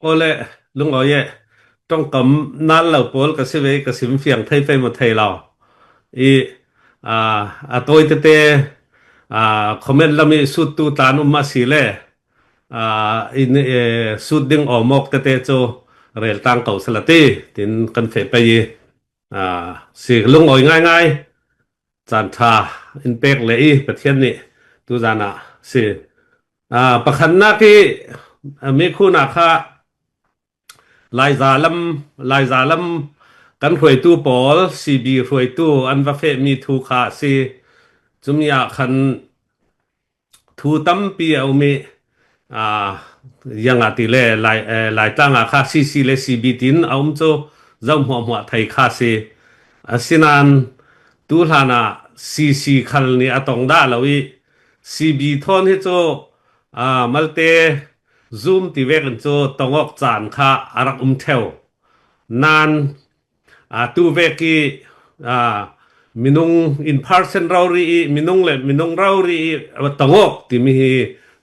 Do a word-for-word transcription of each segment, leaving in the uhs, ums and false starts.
Awle, lungawi e, ṭawngkam nal lo pawl ka si ve, ka sim fiang thei pei maw thei lo. I, a, a tawi tete, a, comment lam i sut tu tlan um a si le, a, in, e, sut ding awmawk tete chu rel tang ko sala ti, tin kan feh pei i, a, si lungawi ngai ngai. Caan ṭha in pek le i Pathian nih tu zan ah si. A, pakhatnak i, a, mi khun ah kha laiza lam, laiza lam kan hruaitu pawl, C B hruaitu an va fehmi thu kha a si. Cumi ah khan thu tampi a um i, a, ziangahtile Lai, eh, Laitlang ah kha C C le C B tin a um cu zoh hmuahhmuah thei kha a si. Asinain tu hlan ah C C khal nih a tong dah lo i, C B thawn hi cu, a, malte Zoom ti vekin cu tong awk caan kha a rak um ṭheu. Nain, a, tu vek i, a, minung in person rori i, minung le minung rori i, a, tong awk timi hi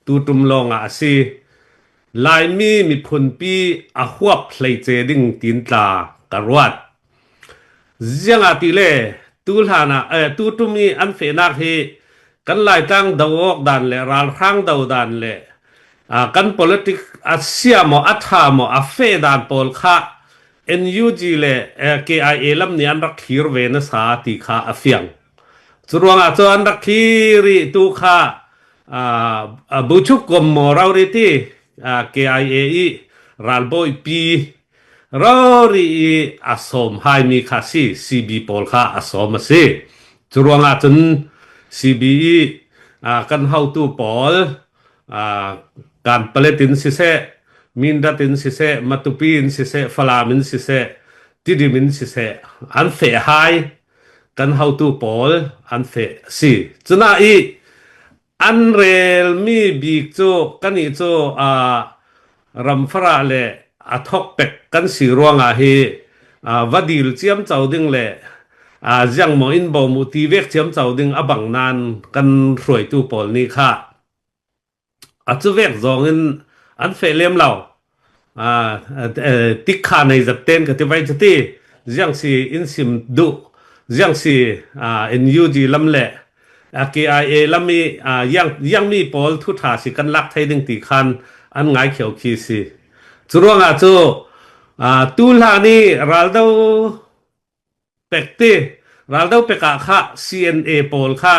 tu ṭum lawngah a si. Laimi miphunpi a huap hleice ding tin tla ka ruat. Ziangahtile tu hlan ah, eh, tu ṭum i an fehnak hi kan Laitlang do awk dan le ralhrang do dan le, a, kan politic a sia maw, a ṭha maw, a feh dan pawl kha N U G le, eh, K I A lam nih an rak thlir ve nasa ti kha a fiang. Curuangah cu an rak thlir i tu kha, a, a, Buchuk Gommo rori ti, a, K I A i ralbawipi rori i a sawm haimi kha si, C B pawl kha a sawm a si. Curuangah cun C B i, a, kan hotu pawl, a, Kanpalet in siseh, Mindat in siseh, Matupi in siseh, Falam in siseh, Tidim in siseh, an feh hai, kan hotu pawl an feh a si. Cunah i an relmi bik cu kan ih cu, a, ramfarah le a thawk pek kan si ruangah hi, a, va dil ciamco ding le, a, ziangmaw in bawm uh ti vek ciamco ding a bang nain kan hruaitu pawl nih kha a cu vek zawngin an feh lem lo. A, a, a, tikha nei zat ten ka ti vai cu ti, ziang si in sim duh, ziang si, a, N U G lam le, a, K I A lam i, a, ziang, ziangmi pawl thu ṭha si kan lak thei ding ti khan an ngai khio khi si. Curuangah cu, a, tu hlan i raldo pek ti, raldo pek ah kha C N A pawl kha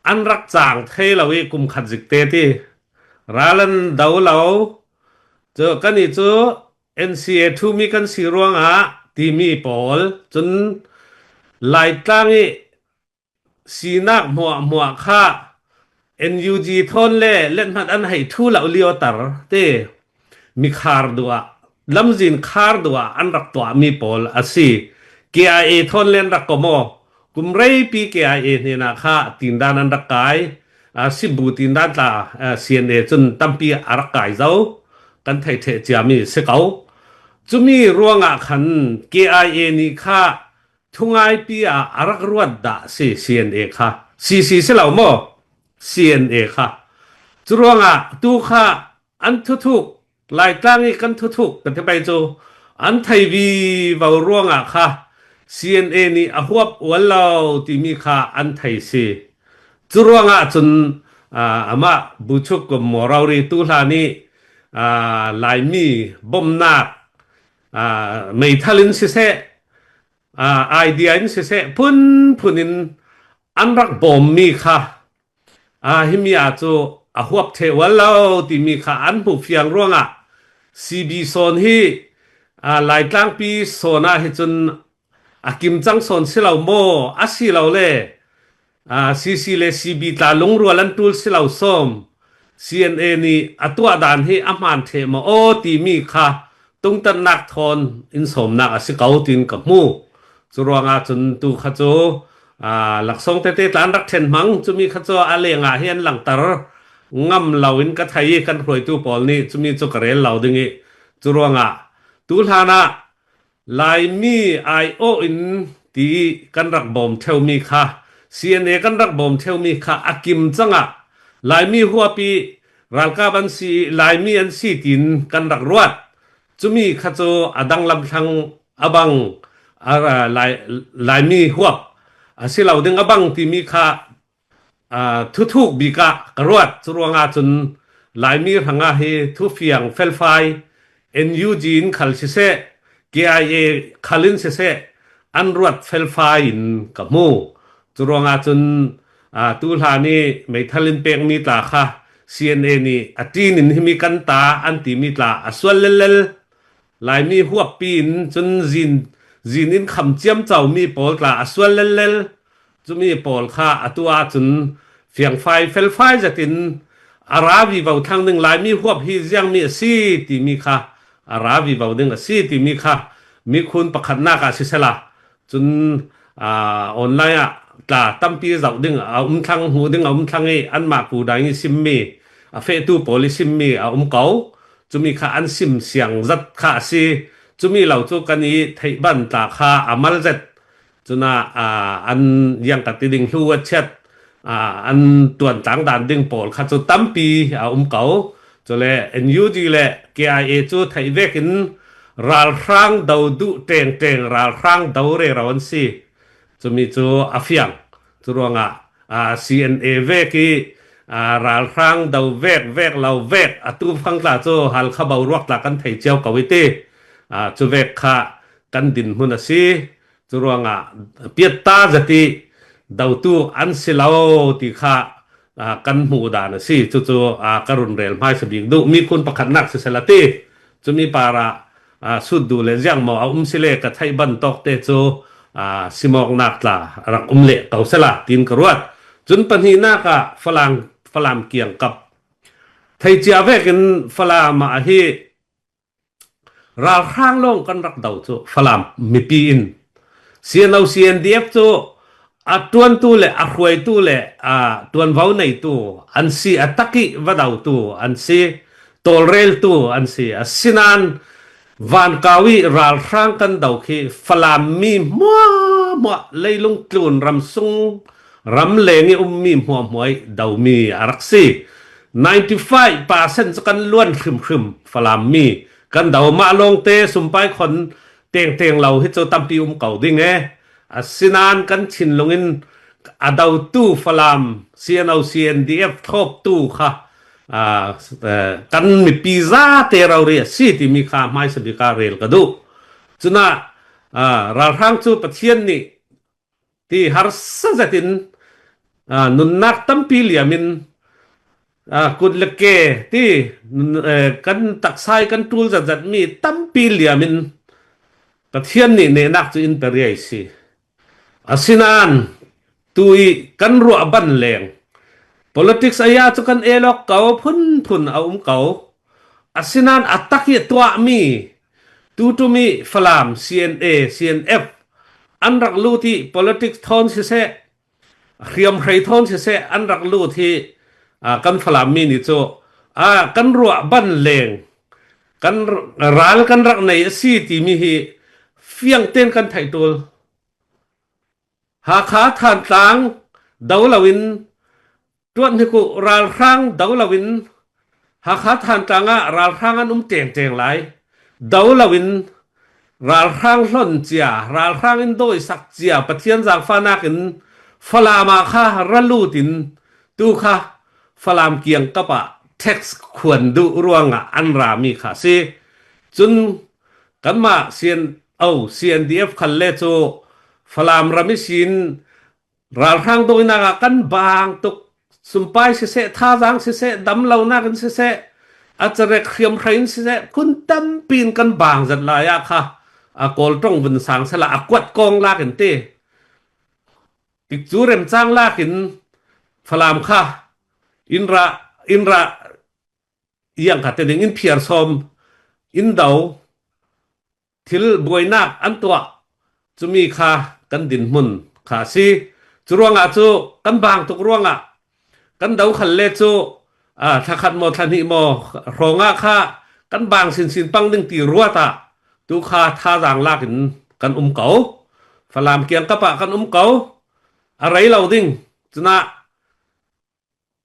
an rak cang thei lo i kum khat zik te ti ral an do lo. Cu kan ih cu N C A thu mi kan si ruangah timi pawl cun Laitlang i sinak hmuahhmuah kha N U G thawn le lethmat an hei thu lo lioter ti mikhar duh ah, lamzin khar duh ah an rak tuahmi pawl a si. K I A thawn le an rak kom aw. Kum reipi K I A hnenah kha tindan an rak kai. A, sibu tindan tla, a, C N A cun tampi a rak kai zo. Kan theih ṭheh ciami si ko. Cumi ruangah khan K I A nih kha thungaipi ah a rak ruat dah si, C N A kha. C C si lo maw? C N A kha. Curuangah tu kha an thuthuk, Laitlang i kan thuthuk ka ti pei cu an thei vivo ruangah kha C N A nih a huap ual lo timi kha an thei si. Curuangah cun, aa, amah Buchuk Gommo rori tu hlan i, aa, Laimi bomnak, aa, meithal in siseh, aa, idea in siseh, phunphun in an rak bawmmi kha, aa, himi ah cu a huap ṭheh ual lo timi kha an hmuh fiang ruangah C B sawn hi, aa, Laitlangpi sawn ah hi cun a kim cang sawn si lo maw, a si lo le, aa, C C le C B tla lungrual an ṭul si lo sawm, C N A nih a tuah dan hi a hmaan ṭheh maw aw timi kha tungtatnak thawn in sawmnak a si ko tiin ka hmu. Curuangah cun tu kha cu, aa, laksawng tete tla an rak ṭhen hmang, cumi kha cu a lengah hi an langter ngam lo in ka thei i kan hruaitu pawl nih cumi cu ka rel lo ding i, curuangah tu hlanah Laimi aiawh in ti i kan rak bawm ṭheumi kha, C N A kan rak bawm ṭheumi kha a kim cangah Laimi huapi ralkap an si i Laimi an si tiin kan rak ruat. Cumi kha cu a danglam thlang a bang, a, a, Lai, Laimi huap a si lo ding a bang timi kha, aa, thuthuk bik ah ka ruat. Cu ruangah cun Laimi hrangah hi thufiang felfai, N U G in khal siseh, K I A khal in siseh, an ruat felfai in ka hmu. Cu ruangah cun, aa, tu hlan i meithal in pekmi tla kha C N A nih a ṭin in himi kan ta an timi tla a sual lellel. Laimi huappi in cun zin, zin in kham ciamcomi pawl tla a sual lellel. Cumi pawl kha atu ahcun fiangfai, felfai zetin a ra vivo thlang ding, Laimi huap hi ziangmi a si timi kha a ra vivo ding a si timi kha mikhun pakhatnak ah sisela, cun, aa, online ah tla tampi zoh ding a um thlang, hmuh ding a um thlang i anmah kudang i simmi, a fehtu pawl i simmi a um ko. Cumi kha an sim siang zat kha a si. Cumi lo cu kan i theih ban tla kha a mal zet. Cunah, aa, an ziangkhat ti ding hlu a chiat, aa, an tuantlang dan ding pawl kha cu tampi a um ko. Cule N U G le K I A cu theih vekin ralhrang do duh ṭengṭeng, ralhrang do rero an si. Cumi cu a fiang. Cu ruangah, aa, C N A vek i, aa, ralhrang do vek, vek lo vek, atu fang tla cu Halkha boruak tla kan thei cio ko i ti. Aa, cu vek kha kan dinhmun a si. Cu ruangah piatta zet i dotu an si lo ti kha, aa, kan hmuh dan a si. Cucu, aa, ka run rel hmaisa bik duh. Mikhun pakhatnak sisela ti. Cumi parah, aa, sut duh le ziang maw a um si le ka theih ban tawk te cu, aa, simawknak tla a rak um leh ko sela tiin ka ruat. Cun pahnihnak ah Falam, Falam kiangkap. Theicia vekin Falam ah hi ralhrang lawng kan rak do cu Falam mipi in C N O C N D F cu a ṭuantu le a hruaitu le a ṭuanvo neitu an si, a tak i va dotu an si, tawlreltu an si. Asinain vankau i ralhrang kan do khi Falam mi hmuahhmuah, leilung tlun ram sung ram leng i ummi hmuahhmuah i domi a rak si. Ninety five percent cu kan luan hrimhrim Falam mi kan do. Mah lawngte sumpai khon tengteng lo hi cu tampi um ko ding e. Asinain kan thinlung in a dotu Falam C N O C N D F thlawptu kha, aa, eh, kan mipi zate rori a si timi kha hmaisa bik ah rel ka duh. Cunah, aa, ralhrang cu Pathian nih ti harsa zetin, aa, nunnak tampi liam in, aa, kut le ke ti, nun-, eh, kan taksa i kan ṭul zetzatmi tampi liam in Pathian nih nehnak cu in pe riai si. Asinain tu i kan ruah ban leng politics aya cu kan el awk ko, phunphun a um ko. Asinain a tak i a tuahmi tuṭum i Falam C N A, C N F an rak lut i politics thawn siseh, hriamhrei thawn siseh an rak lut hi, aa, kan Falam mi nih cu, aa, kan ruah ban leng, kan r-, ral kan rak nei a si timi hi fiang tein kan theih ṭul. Hakha Thantlang do loin, Tuan Hniku ralhrang do loin, Hakha Thantlang ah ralhrang an um ṭengṭeng lai. Do loin ralhrang hlon cia, ralhrang in dawisak cia, Pathian zaangfahnak in Falam ah kha ra lut in tu kha Falam kiangkap ah tax khuan duh ruangah an rami kha a si. Cun kanmah C N O, C N D F khal le cu Falam ram ihsin ralhrang dawinak ah kan bang tuk, sumpai siseh, thazaang siseh, damlonak in siseh, a cerek hriamhrei in siseh, phun tampi in kan bang zat lai ah kha a Kawl ṭong vun sang sala a kuat kong lak in ti, tikcu remcang lak in Falam kha in ra, in ra, iang kha te ding in phiar sawm, in do, thil buainak an tuah. Cumi kha kan dinhmun kha a si. Cu ruangah cu kan bang tuk ruangah kan do khal le cu, aa, thlakhat maw, thlahnih maw hrawngah kha kan bang sinsin pang ding ti ruat ah tu kha thazaang lak in kan um ko. Falam kiangkap ah kan um ko. A rei lo ding. Cunah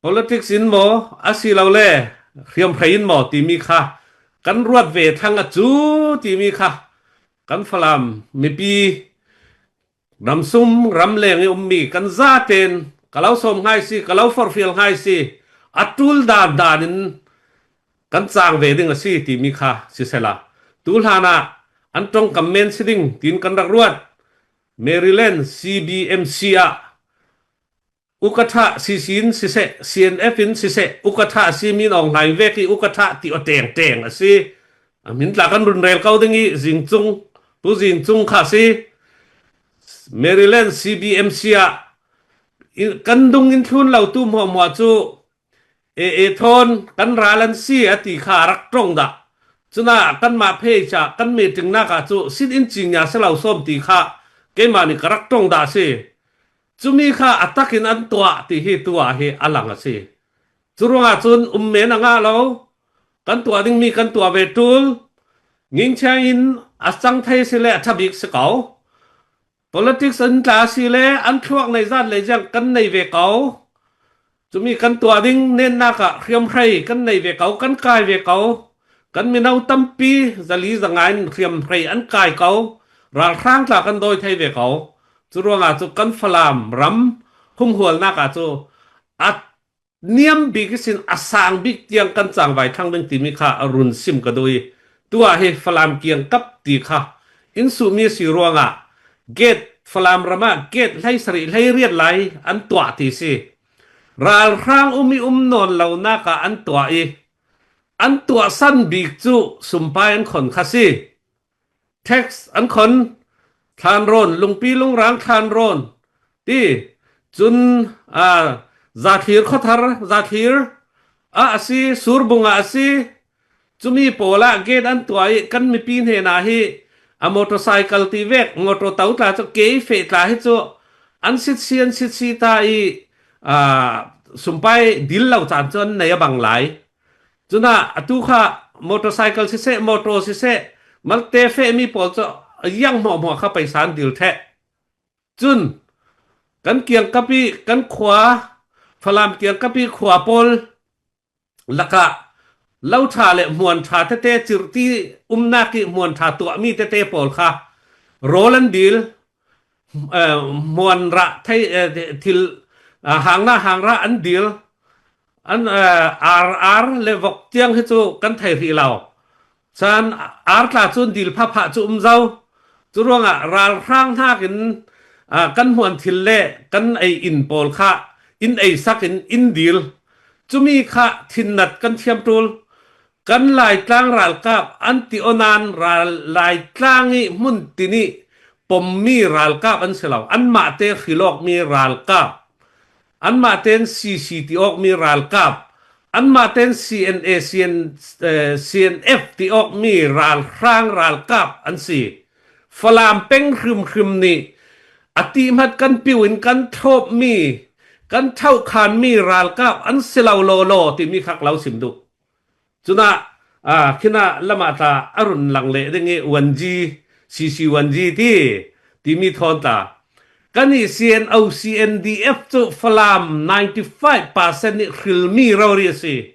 politics in maw, asilole hriamhrei in maw timi kha kan ruat ve thlang a cu timi kha kan Falam mipi ramsung ramleng i ummi kan zaten ka lo sawm ngai si, ka lo forhfial ngai si, a ṭul dan danin kan cang ve ding a si timi kha sisela, tu hlanah an ṭongkam men si ding tiin kan rak ruat. Maryland C B M C ah ukatha C C in siseh, C N F in siseh, ukatha a si Min Aung Hlaing vek i ukatha ti aw tengteng a si. A min tla kan run rel ko ding i Zing Cung, Pu Zing Cung kha a si. Maryland C B M C ah in, kan dung in thlun lo tu hmuahhmuah cu A A thawn kan ral an si a ti kha a rak ṭong dah. Cunah kanmah pheica kan meeting nak ah cu sin in cingnya si lo sawm ti kha keimah nih ka rak ṭong dah a si. Cumi kha a takin an tuah ti hi tu ah hi a lang a si. Cu ruangah cun um men a ngah lo. Kan tuah dingmi kan tuah ve ṭul. Ngingchia in a cang thei si le a ṭha bik si ko. Politics in tla si le an thluak nei zat le ziang kan nei ve ko. Cumi kan tuah ding nennak ah hriamhrei kan nei ve ko, kan kai ve ko. Kan mino tampi zali zanga in hriamhrei an kai ko. Ralhrang tla kan dawi thei ve ko. Cu ruangah cu kan Falam ram humhualnak ah cu a niam bik ihsin a sang bik tiang kan cangvai thlang ding timi kha a run sim ka duh i, tu ah hi Falam kiangkap ti kha in suhmi a si ruangah gate, Falam ram ah gate hleisarih hleiriat lai an tuah ti si. Ralhrang um i um nawn lonak ah an tuah i, an tuahsan bik cu sumpai an khon kha si. Tax an khon, thlanrawn, lungpi lungrang thlanrawn ti, cun, aa, zathlir khuathar, zathlir ah a si, surbung ah a si, cumi pawl ah gate an tuah i kan mipi hnenah hi a motorcycle ti vek, motor to tla cu kei feh tla hi cu an sitsi, an sitsi ta i, aa, sumpai dil lo caan cu an nei a bang lai. Cunah atu kha motorcycle siseh, motor siseh, malte fehmi pawl cu a yang hmuahhmuah kha paisa an dil theh. Cun kan kiangkap i kan khua, Falam kiangkap i khua pawl lakah lo ṭha le hmuan ṭha tete, cirhti umnak i hmuan ṭha tuahmi tete pawl kha rawl an dil, eh, hmuan rah thei, eh, thil, ah, hangna hangrah an dil, an, eh, ar, ar le vok tiang hi cu kan thei hrih lo. Caan ar tla cun dil phapha cu um zo. Cu ruangah ralhrang hnakin, ah, kan hmuan thil le kan ei in pawl kha in ei sak in in dil. Cumi kha thinnat kan thiam ṭul. Kan Laitlang ralkap an ti aw nain ral, Laitlang i hmun tin i pommi ralkap an si lo. Anmah te hrilawkmi ralkap, anmah tein C C ti awkmi ralkap, anmah tein C N A, C N, eh, C N F ti awkmi ralhrang ralkap an si. Falam peng hrimhrim nih a tihmat kan piu in kan thlawpmi, kan thauhkhanmi ralkap an si lo lawlaw timi kha ka lo sim duh. Cunah, aa, khinah lamah tla a run lang leh ding i one G, C C one G ti, timi thawn tla. Kan i C N O, C N D F cu Falam ninety five percent nih hrilmi rori a si.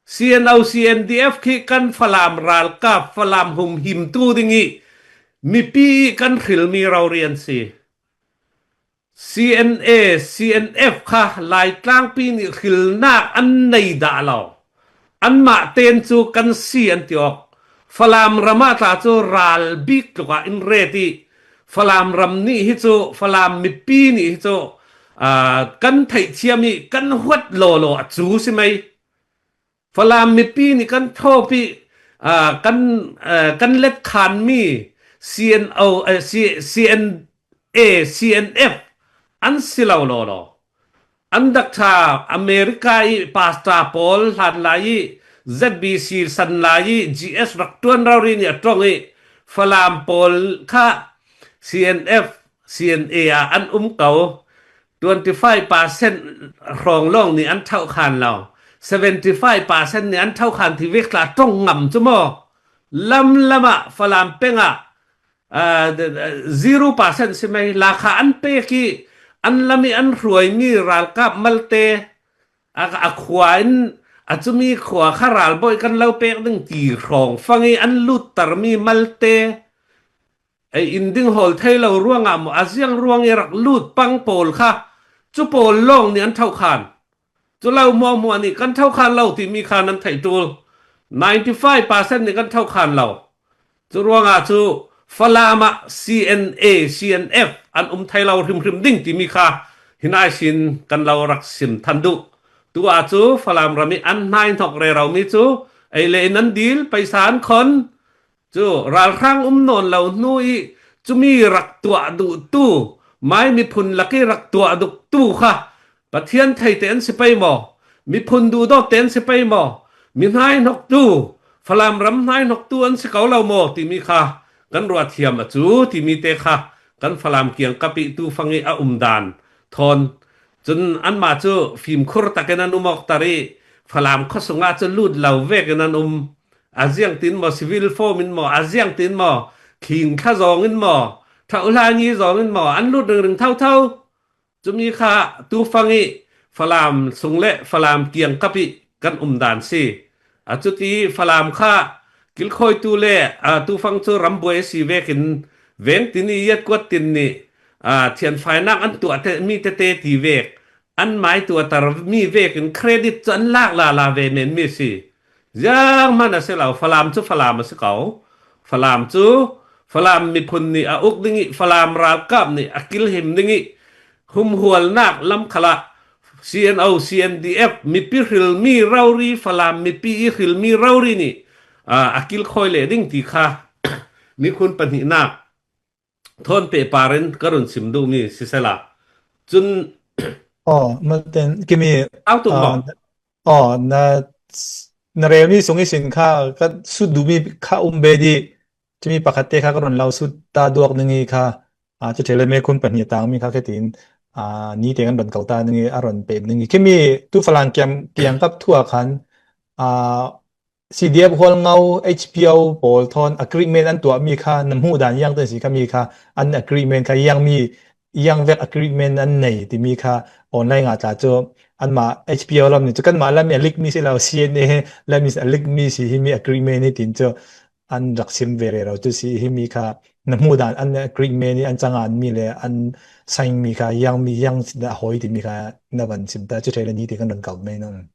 C N O, C N D F khi kan Falam ralkap, Falam humhimtu ding i mipi i kan hrilmi rori an si. C N A, C N F kha Laitlangpi nih hrilnak an nei dah lo. Anmah tein cu kan si an ti awk. Falam ram ah tla cu ral bik tluk ah in ret i Falam ram nih hi cu, Falam mipi nih hi cu, aa, kan theihthiam i kan huat lawlaw a cu si mei. Falam mipi nih kan thawp i, aa, kan, aa, kan let khanmi C N O, eh, C, C N A, C N F an si lo lawlaw. An dak ṭha America i pastor pawl hlan lai i Z B C san lai i G S rak ṭuan rori nih a ṭong i Falam pawl kha C N F, C N A ah an um ko. Twenty five percent hrawng lawng nih an thauhkhan lo. Seventy five percent nih an thauhkhan ti vek tla ṭong ngam cu maw? Lamlam ah Falam peng ah, aa, zero percent si mei, lakha an pek i an lam i an hruaimi ralkap malte a, a khua in a cumi khua kha ralbawi kan lo pek ding ti hrawng fang i an lut tarmi malte ei in ding hawl thei lo ruangah maw, a ziang ruang i rak lut pang pawl kha cu pawl lawng nih an thokhan. Cu lo hmuahhmuah nih kan thokhan lo timi kha nan theih ṭul. Ninety five percent nih kan thokhan lo. Cu ruangah cu Falam ah C N A, C N F an um thei lo hrimhrim ding timi kha hi nai sin kan lo rak sim than duh. Tu ah cu Falam ram i an hnaihnok rero mi cu ei le in an dil, paisa an khon. Cu ralhrang um nawn lo hnu i cumi rak tuah duhtu, mai miphun lak i rak tuah duhtu kha Pathian theite an si pei maw? Miphun duhdawtte an si pei maw? Mi hnaihnoktu, Falam ram hnaihnoktu an si ko lo maw timi kha kan ruat thiam a cu timi te kha kan Falam kiangkap i tu fang i a um dan thawn. Cun anmah cu fimkhur takin an um awk tar i Falam khuasung ah cu lut lo vekin an um. A ziangtin maw, civil form in maw, a ziangtin maw, khing thla zawng in maw, thla uhla ngi zawng in maw, an lut ringring thotho. Cumi kha tu fang i Falam sung le Falam kiangkap i kan um dan si. A cuti Falam kha kilkhawitu le, a, tu fang cu rambuai a si vekin veng tin i iatkuat tin nih, a, thianfainak an tuah te, mi tete ti vek an mai tuatar mi vekin credit cu an lak lala ve men mi si. Zianghman a si lo, Falam cu Falam a si ko. Falam cu Falam miphun nih a uk ding i Falam ralkap nih a kilhim ding i humhualnak lam khalah C N O, C N D F mipi hrilmi rori, Falam mipi i hrilmi rori nih, aa, a kilkhawi leh ding ti kha mikhun pahnihnak thawn pehpar in ka run sim duhmi sisela. Cun aw, maten, kimi, au tuk maw? Aw, na, na relmi sung ihsin kha ka sut duhmi kha um ve dih. Cumi pakhat te kha ka run lo sut ta duak ding i kha, aa, cu ṭhele me khun pahnih a tangmi kha khetin, aa, ni te kan run ko ta ding i a run pem ding i. Kimi tu Falam kiam, kiangkap thu ah khan, aa, C D F Hualngo, H P O pawl thawn agreement an tuahmi kha na hmuh dan iang ten si khami kha an agreement kha iang mi, iang vek agreement an nei timi kha online ah tla cu anmah H P O lam nih cu kanmah lam i a lik mi si lo, C N A lam i a lik mi si himi agreement hi tin cu an rak sim ve rero cu si himi kha na hmuh dan an agreement i an cang an mi le an sign mi kha iang mi iang si dah a hawi timi kha na van sim ta cu ṭhele ni te kan run kal mai nang.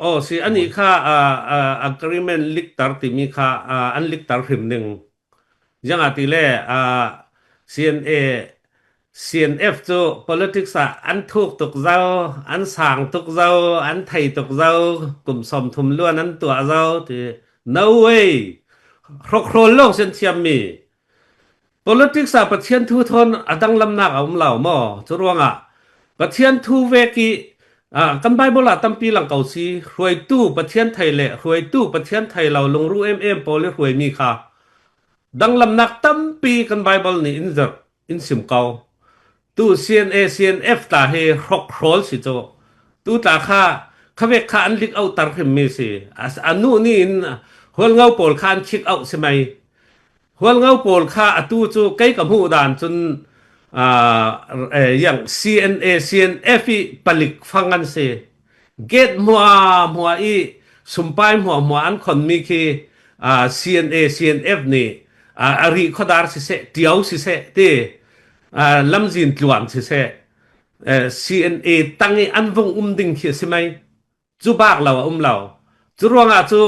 Aw, si, anih kha, aa, aa, agreement liktar timi kha, aa, an liktar hrim ding. Ziangahtile, aa, C N A, C N F cu politics ah an thuk tuk zo, an sang tuk zo, an thei tuk zo, kum sawmthum luan an tuah zo ti. No way! Hrawkhrawl lo si an thiammi. Politics ah Pathian thu thawn a danglamnak a um lo maw? Cu ruangah Pathian thu vek i, aa, kan Bible ah tampi lang ko si, hruaitu Pathian thei le hruaitu Pathian thei lo lungru em em pawl i hruaimi kha danglamnak tampi kan Bible nih in zirh, in sim ko. Tu C N A, C N F tla hi hrawkhrawl si cu. Tu tla kha, khavek kha an lik auh tar hrimmi si. A, a nu nih in Hualngo pawl kha an kick out si mai. Hualngo pawl kha atu cu kei ka hmuh dan cun, aa, eh, yang C N A, C N F i palik fang an si. Gate hmuahhmuah i sumpai hmuahhmuah an khonmi khi, aa, C N A, C N F nih, aa, a rih khuadar siseh, ṭio siseh ti, aa, lamzin tluan siseh, eh, C N A tang i an vung um ding khi a si mai. Cu bak lo a um lo. Cu ruangah cu,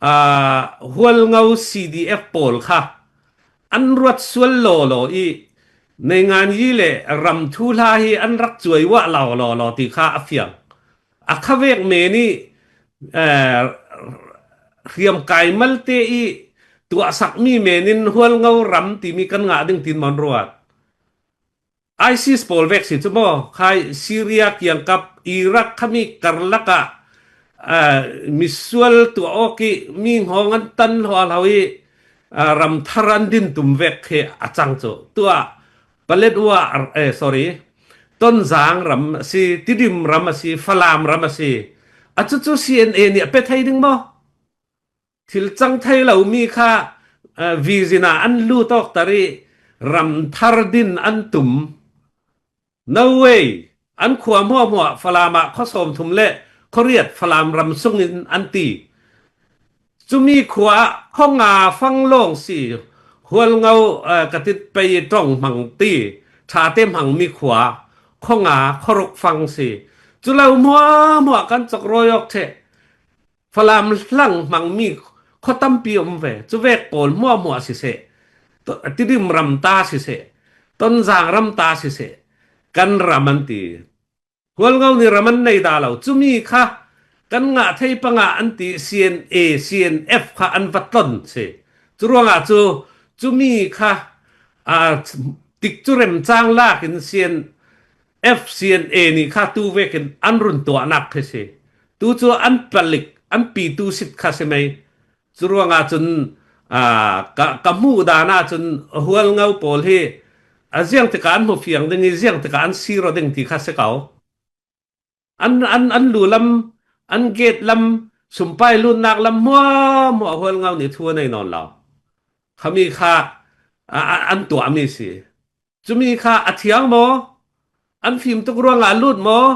aa, Hualngo C D F pawl kha an ruat sual lawlaw i, neingan yi le ram thuhla hi an rak cuai uah lawlaw ti kha a fiang. A khavek men i, eh, hriamkai malte i tuahsakmi men in Hualngo ram timi kan ngah ding tin maw an ruat. ISIS pawl vek si cu maw, khai Syria kiangkap Iraq khami karlak ah, aa, misual tuah awk i mi nghawng an tan hluahhlo i, aa, ramthar an din tum vek khi a cang cu. Tuah Paletwa, eh, sorry, Tonzang ram a si, Tidim ram a si, Falam ram a si. A cucu C N A nih a pe thei ding maw? Thil cang thei lomi kha, eh, vizin ah an lut awk tar i ramthar din an tum. No way! An khua hmuahhmuah Falam ah khua sawmthum le Khawriat Falam ram sungin an ti. Cumi khua ah khawnga fang lawng si, Hualngo, eh, ka tit pei ṭawng hmang ti, ṭhate hmang mi khua, khawnga khawruk fang si. Cu lo hmuahhmuah kan cawk rawi awk ṭheh. Falam hlang hmang mi khaw tampi um ve. Cuvek pawl hmuahhmuah siseh, To-, Tidim ram ta siseh, Tonzang ram ta siseh, kan ram an ti. Hualngo nih ram an nei dah lo. Cumi kha kan ngah thei panga an ti, C N A, C N F kha an va tlon si. Curuangah cu cumi kha, aa, tikcu remcang lakin C N F, C N A nih kha tu vekin an run tuahnak khi si. Tu cu an palik, an pitu sit kha si mei. Curuangah cun, aa, ka, ka hmuh dan ahcun Hualngo pawl hi a ziang tikah an hmu fiang ding i, ziang tikah an sir aw ding ti kha si ko. An, an, an lu lam, an gate lam, sumpai lutnak lam hmuahhmuah Hualngo nih thu a nei nawn lo. Khami kha, a, a, an tuahmi si. Cumi kha a thiang maw? An fim tuk ruangah a lut maw?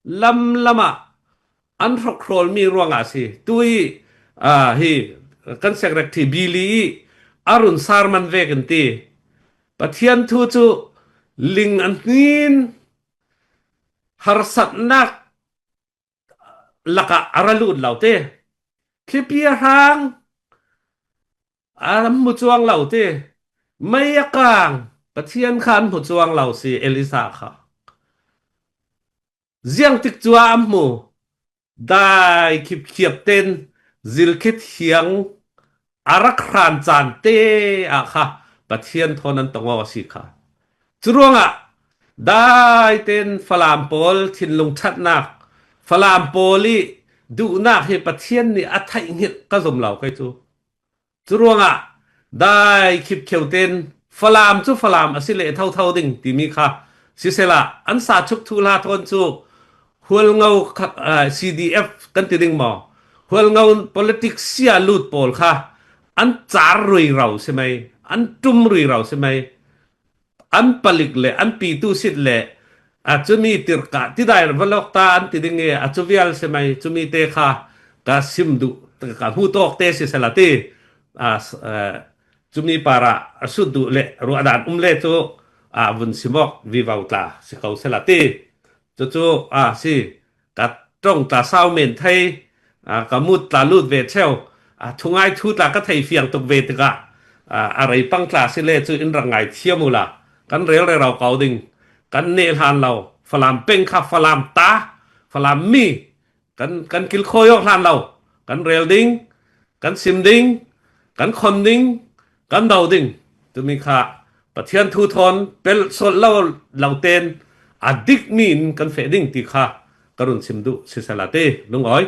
Lamlam ah an hrawkhrawlmi ruangah a si. Tu i, aa, hi kan secretary Bili i a run sar man vekin ti. Pathian thu cu ling a hnin, harsatnak lakah a ra lut lo te. Thlipi a hrang, an hmu cuang lo te. Mei a kang, Pathian kha an hmu cuang lo si, Elisa kha. Ziang tik cu a hmu, dai khipkhiap ten zilkhit hiang a rak hran caan te ah kha Pathian thawn an tong aw a si kha. Curuangah dai ten Falam pawl thinlung ṭhatnak, Falam pawl i duhnak hi Pathian nih a theih hngilh ka zum lo kei cu. Curuangah dai khipkheu ten Falam cu Falam a si leh thotho ding timi kha sisehla, an sa chuk thuhla thawn cu Hualngo kha, aa, C D F kan ti ding maw? Hualngo politics sia lut pawl kha an car rui ro si mei, an ṭum rui ro si mei. An palik le an pitu sit le, a, cumi tirka tidai valok ta an ti ding i, a, cu vial si mei, cumi te kha ka sim duh, ka hmu tawk te sisehla ti, a, s-, a, cumi parah a sut duh le ruahdan um le cu, a, vun sim awk vivo tla si ko sehla ti. Cucu, a, si, ka ṭong tla sau men thei, a, ka mut tla lut ve cheu, a, thungai thu tla ka thei fiang tuk ve tikah, a, a rei pang tla si le cu in rak ngai thiam uhla, kan rel rero ko ding, kan neh hlan lo, Falam peng kha Falam ta, Falam mi, kan, kan kilkhawi awk hlan lo, kan rel ding, kan sim ding, kan khon ding, kan do ding. Tumi kha Pathian thu thawn pelh sawt lo, lo ten a dikmi in kan feh ding ti kha ka run sim duh sisehla ti lungawi.